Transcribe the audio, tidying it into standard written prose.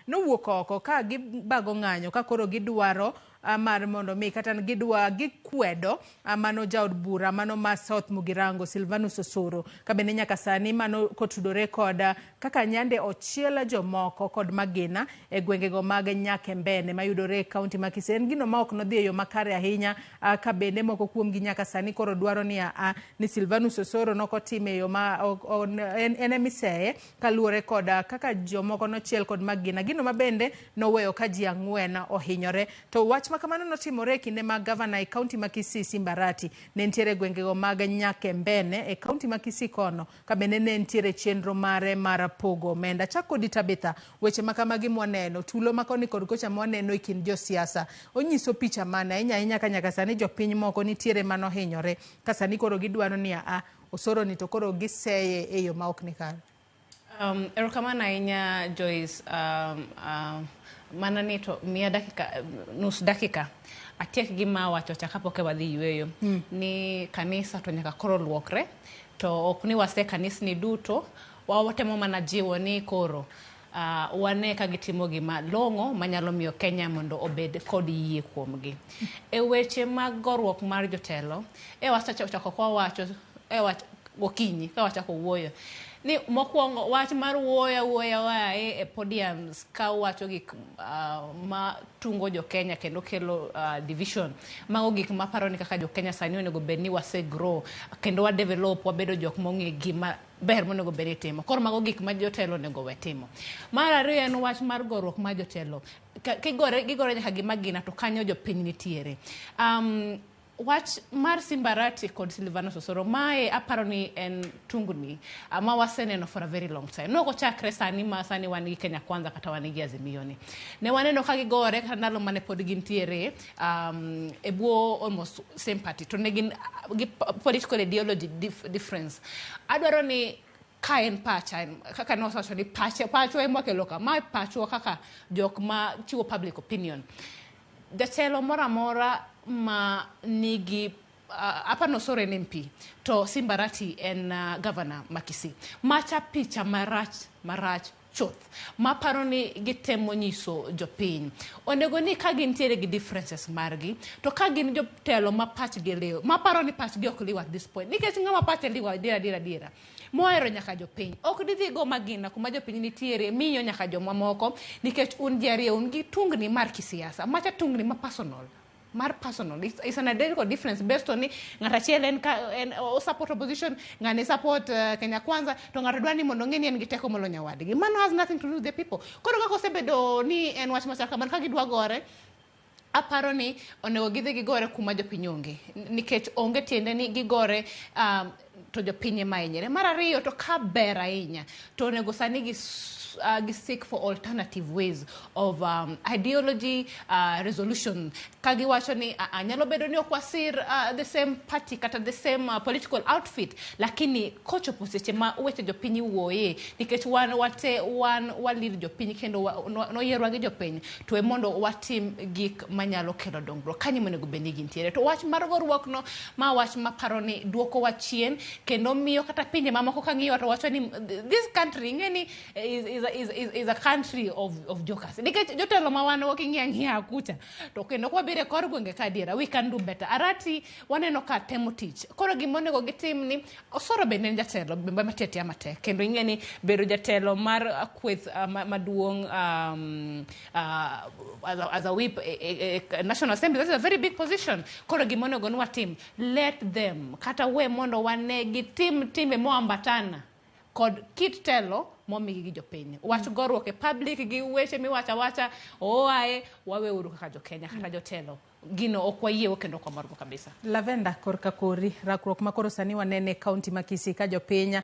Nowuok oko ka gibago ng'anyo ka koro gidwaro mar mondo mi kata gidwa gikwedo mano jaod bura mano ma South Mugirango Silvanus Osoro ka bende nyaka sani mano kotudore kod kaka nyande ochiel jomoko kod magina e gwengego mag Nyakembene mayudore e kaunti ma Kisii. En gino ma ok nodhi e yo makare ahinya ka bende moko kuomgi nyaka sani koro dwaro ni a ni Silvanus Osoro nokotime e yo ma en emiseye kaluwore kod kaka jomoko nochiel kod magina, gino ma bende noweyo ka ji ang'wen ohinyore. To wach ma kamano notimore e kinde ma gavana e kaunti ma Kisii Simba Arati ne nitiere e gwengego mag Nyakembene e kaunti ma Kisii kono ka bende ne nitiere chenro mare mar pogo omenda. Chak kodi Tabitha, weche ma kamagi mwaneno, tulo ma koni kod kocha mwaneno e kind josiasa, onyiso picha mane ahinya ahinya ka nyaka sani jopiny moko nitiere manohinyore ka sani koro gidwaro ni a Osoro ni to koro giseye e yo ma ok ni kare. Erokamano ahinya Joyce. Mana ni to miya dakika, nus dakika atiek gima awacho cha kapok wadhi yueyo. Ni kanisa to nyaka koro luokre to ok ni wase kanisni duto watemo mana jiwo ni koro wane ka gitimo gima long'o manyalo miyo Kenya mondo obed kod yie kuomgi. E weche mag goruok mar jotelo, e wasechako kwa wacho e wach gokinyi ka wachako wuoyo ni mokwongo wach mar wuoyo awuoya wae e podiums ka wacho gik ma tungo jo Kenya kendo kelo division. Mago gik maparo ni kaka jo Kenya sani onego bed ni wase grow kendo wa develop wabedo jok mong'e gima ber monego bed ni itimo. Koro mago gik ma jotelo onego we timo. Mar ariyo en wach mar goruok mar jotelo. Kigore gigore nyaka gi magina to kanyo jopiny nitiere. Wach mar Simba Arati kod Silvanus Osoro mae aparo ni en tungni ma waseneno for a very long time. Nok ochakre sani ma sani wan gi Kenya Kwanza kata wan gi Azimio ni. Ne waneno ka gigore kata ndalo mane pod gintiere e bwo almost same party to ne gin gi political ideology difference. Adwaro ni ka en pacha kaka ne wasewacho ni pache pachwa ema wakelo ka ma pachwa kaka jok ma chiwo public opinion. Jatelo moro amora ma nigi apano Osoro en MP to Simba Arati en governor ma Kisii. Macha picha marach marach chuth maparo ni gitemo nyiso jopiny. Onego ni ka gintiere gi differences margi to ka gin jotelo ma pachgi liw maparo ni pachgi ok liw at this point nikech ng'ama pache liw adiera adiera adiera mohero nyaka jopiny ok didhi go magina kuma jopiny nitiere miyo nyaka jomamoko nikech un ji ariyo un gi tungni mar kisiasa macha tungni ma personal mar personal it's an identical difference based on ni ng'at achiel en ka en o support opposition ng'ani support Kenya Kwanza to ng'ato dwa ni mondo ong'e ni en gi teko molo nyawadgi. Mano has nothing to do with the people. Koro kaka osebedo ni en wach machal kamano ka gidwa gore aparo ni onego gidhi gigore kuma jopiny onge nikech onge tiende ni gigore to jopiny ema hinyre. Mar ariyo to ka ber ahinya to onego sani gi gi seek for alternative ways of ideology resolution ka giwacho ni nyalo bedo ni ok wasir the same party kata the same political outfit lakini kochopo seche ma weche jopiny iwuoye nikech wan wate wan wa lead jopiny kendo noyierwa gi jopiny to e mondo watim gik manyalo kelo dongruok kanyo monego bed ni gintiere. To wach mar goruok no ma wach maparo ni duoko wa chien kendo miyo kata pinje mamoko ka ng'iyo to wacho ni this country ing'e ni is a country of jokers nikech jotelo ma wan go king'iyo ang'iya kucha to kendo kwabiro e kor gwenge ka adiera we can do better. Arati waneno ka temo tich koro gima onego gitim ni Osoro bende en jatelo matiyo atiya matek kendo ing'e ni bedo jatelo mar kweth maduong' as a whip e National Assembly, that is a very big position. Koro gima onego ni watim, let them kata we mondo wane gitim timbe moambatana kod kit telo momigi gi jopiny. Wach goruok e public gi weche miwacho awacha oaye waweuru kaka jokenya kata jotelo gino ok wayiego kendo ok wamorgo kabisa. Lavenda korka kori rakruok ma koro sani wanene e kaunti ma Kisii ka jopiny